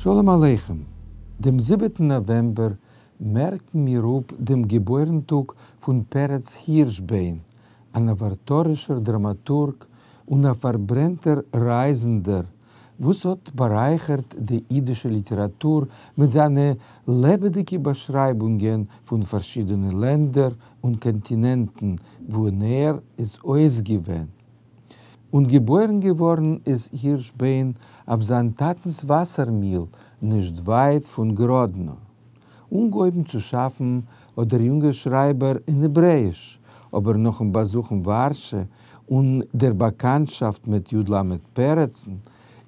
שלום עליכם! דעם זיבעטן נאוועמבער מערקן מיר אפ דעם געבוירן-טאג פון פרץ הירשביין, א נאוואטארישער דראמאטורג און א פארברענטער רייזנדער, וואס האט בארייכערט די אידישע ליטעראטור מיט זיינע לעבעדיגע באשרייבונגען פון פארשידענע לענדער און קאנטינענטן וואו ער איז אויסגעווען. און געבוירן געווארן איז הירשביין אויף זיין טאטנ'ס וואסער-מיל נישט ווייט פון גראדנא. אנגעהויבן צו שאפן האט דער יונגער שרייבער אין העברעאיש, אבער נאכן באזוכן ווארשע און דער באקאנטשאפט מיט י ל פרצן,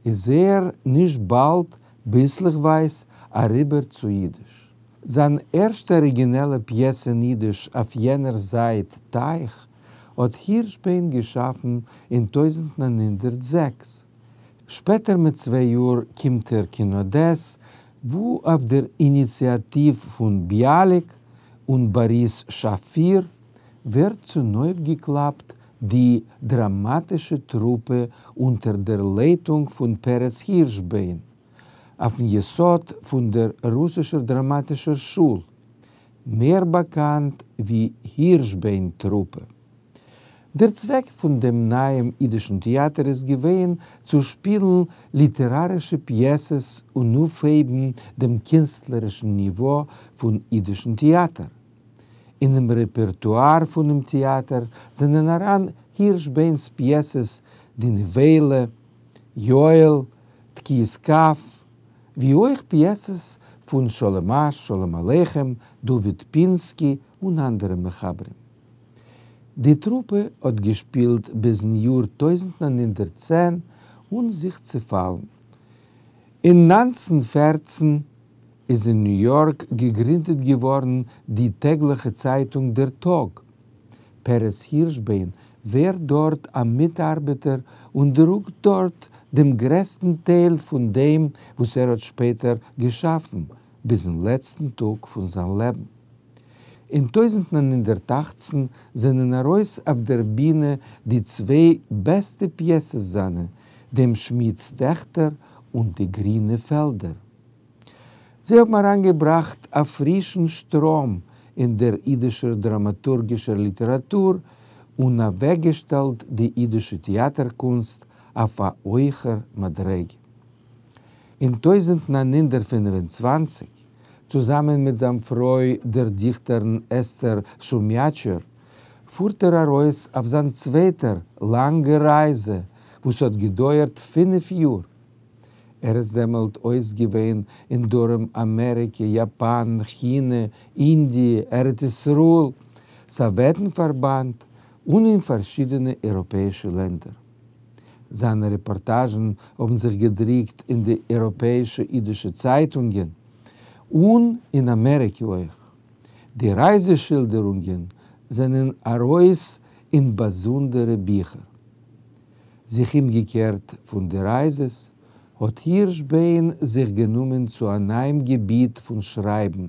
איז ער נישט באלד, ביסלעכווייז, אריבער צו אידיש. זיין ערשטע אריגינעלע פיעסע אין אידיש אויף יענער זייט טייך האט הירשביין געשאפן אין 1906. שפעטער מיט צוויי יאר קומט ער קיין אדעס, וואו אויף דער איניציאטיוו פון ביאליק און באריס שאפיר ווערט צונויפגעקלאפט די דראמאטישע טרופע אונטער דער לייטונג פון פרץ הירשביין, אויפן יסוד פון דער רוסישער דראמאטישער שול, מער באקאנט ווי הירשביין טרופע. דער צוועק פון דעם נייעם אידישן טעאטער איז געווען צו שפילן ליטערארישע פיעסעס און אויפהייבן דעם קינסטלערישן ניווא פון אידישן טעאטער. אינעם רעפערטואר פונעם טעאטער זענען אריין הירשביינ'ס פיעסעס די נבילה, יואל, תקיעת כף, ווי אויך פיעסעס פון שלום אש, שלום עליכם, דוד פינסקי און אנדערע מחברים. די טרופע האט געשפילט ביזן יאר 1910 און זיך צעפאלן. אין 1914 איז אין ניו יארק געגרינדעט געווארן די טעגליכע צייטונג דער טאג. פרץ הירשביין ווערט דארט א מיטארבעטער און דרוקט דארט דעם גרעסטן טייל פון דעם וואס ער האט שפעטער געשאפן, ביזן לעצטן טאג פון זיין לעבן. אין 1918 זענען ארויס אויף דער בינע די צוויי בעסטע פיעסעס זיינע, דעם שמידס טעכטער און די גרינע פעלדער. זיי האבן אריינגעבראכט א פרישן שטראם אין דער אידישער דראמאטורגישער ליטעראטור און אוועקגעשטעלט די אידישע טעאטער-קונסט אויף א הויכער מדריגה. אין 1925, צוזאמען מיט זיין פרוי דער דיכטערין אסתר שומיאטשער, פארט ער ארויס אויף זיין צווייטער לאנגער רייזע, וואס האט געדויערט פינף יאר. ער איז דעמאלט אויסגעווען אין דרום אמעריקע, יאפאן, כינע, אינדיע, ארץ ישראל, סאוועטן פארבאנד און אין פארשידענע אייראפעאישע לענדער. זיינע רעפארטאזשן האבן זיך געדרוקט אין די אייראפעאישע אידישע צייטונגען און אין אמעריקע אויך. די רייזע שילדערונגען זענען ארויס אין באזונדערע ביכער. זיך אומגעקערט פון די רייזעס, האט הירשביין זיך גענומען צו א נייעם געביט פון שרייבן,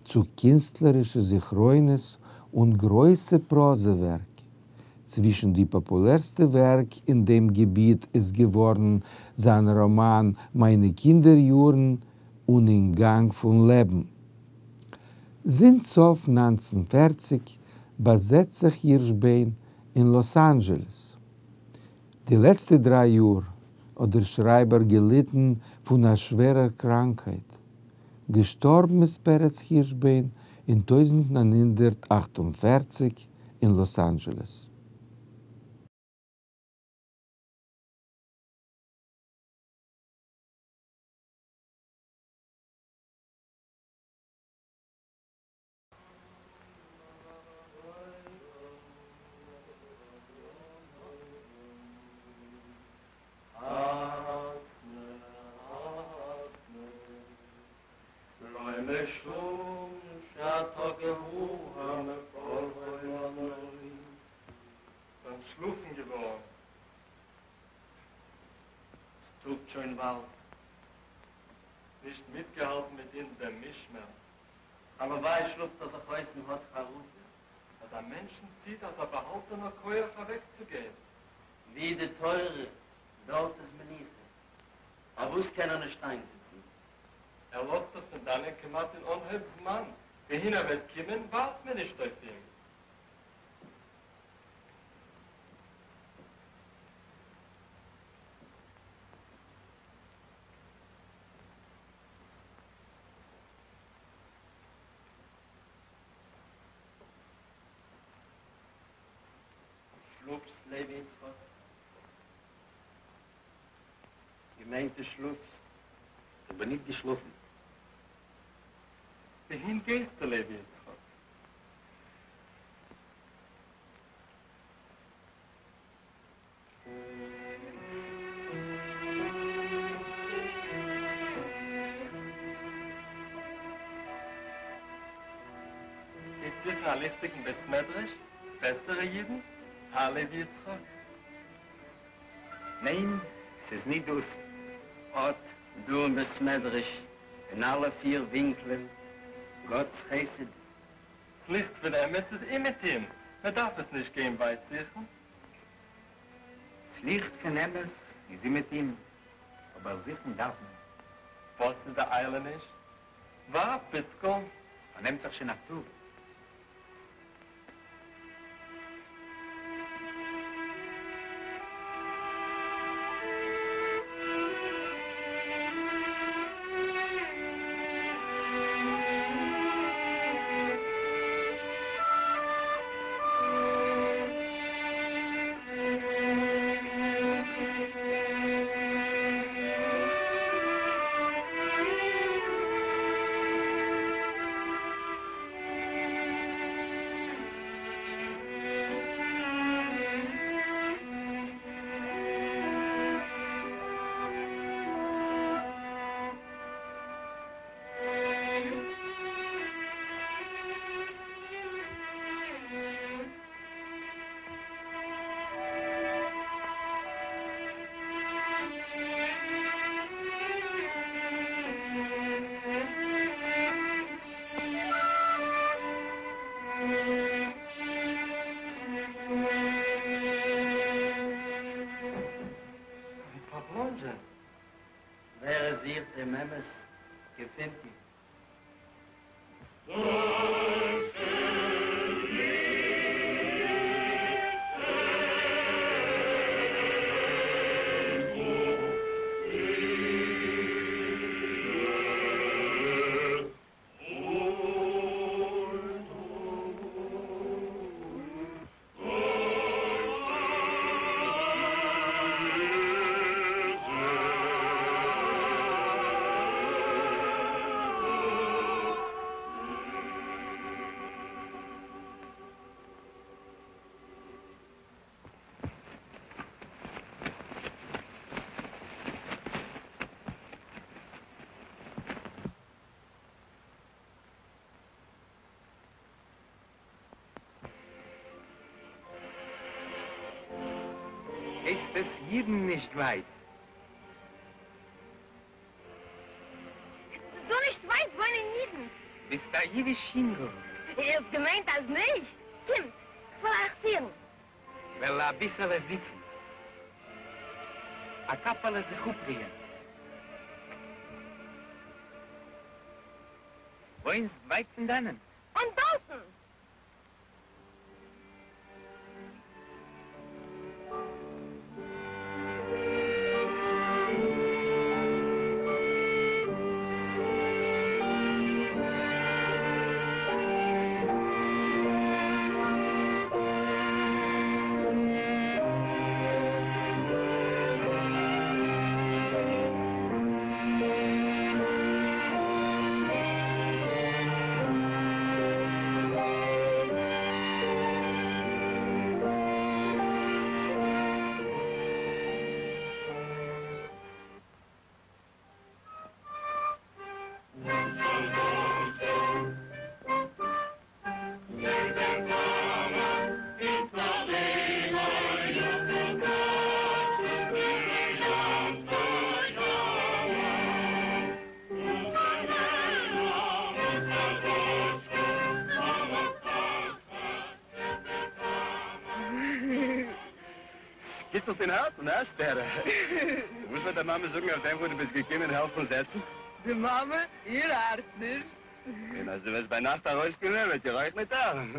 צו קינסטלערישע זכרונות און גרויסע פראזע ווערק. צווישן די פאפולערסטע ווערק אין דעם געביט איז געווארן זיין ראמאן מיינע קינדער יארן און אין גאנג פון לעבן. זינט סוף 1940 באזעצט זיך הירשביין אין לאס אנדזשעלעס. די לעצטע דריי יאר האט דער שרייבער געליטן פון א שווערער קראנקהייט. געשטארבן איז פרץ הירשביין אין 1948 אין לאס אנדזשעלעס. אנטשלאפן געווארן. ס'טאגט שוין באלד. נישט מיטגעהאלטן מיט אונז דעם משמר. הלוואי שלאפט ער זיך אויס און האט חרטה. אז א מענטשן ציט אזא באהאלטענער כח אוועקצוגיין. ווי די תורה, דארט איז מנוחה. פארוואס קען ער נישט איינזיצן? ער לאזט זיך פון דאנען כמעט אין אנהויב זמן, וואוהין ער וועט קומען ווארט מען נישט אויף אים. שלאפסט, לוי יצחק? געמיינט דו שלאפסט. איך בין ניט געשלאפן. וואוהין גייסטו, לוי יצחק? גייסט זוכן א ליכטיגן בית מדרש? בעסערע אידן? הא, לוי יצחק? ניין, ס'איז ניט דאס. אט דא אין בית מדרש, אין אלע פיר ווינקלען, גאט'ס חסד. ס'ליכט פון אמת איז אומעטום, מען דארף עס נישט גיין ווייט זוכן. ס'ליכט פון אמת איז אומעטום, אבער זוכן דארף מען. וואס איז די איילעניש? ווארט פיצקל. פארנעמט זיך שוין א טאג. ווי פארבלאנדזשען. ווער עס זוכט דעם אמת געפינט אים. הייסט עס אידן נישט ווייט. דא נישט ווייט וואוינען אידן. ביסט א אידיש יונגל. איר האט געמיינט אז נישט? קומט, כ'וועל אייך פירן. כ'וועל אביסעלע זיצן. א קאפעלע זיך אפרוען. וואוינסט ווייט פון דאנען? און דארטן! קיצלט אין הארצן, הא, שטערע? וואס וועט די מאמע זאגן אויף דעם וואס דו ביסט געקומען העלפן זעצן? די מאַמע, איר אַרט נישט. און אַז דו וועסט בײַ נאַכט אַרויסקומען, וועט איר אויך ניט אַרן.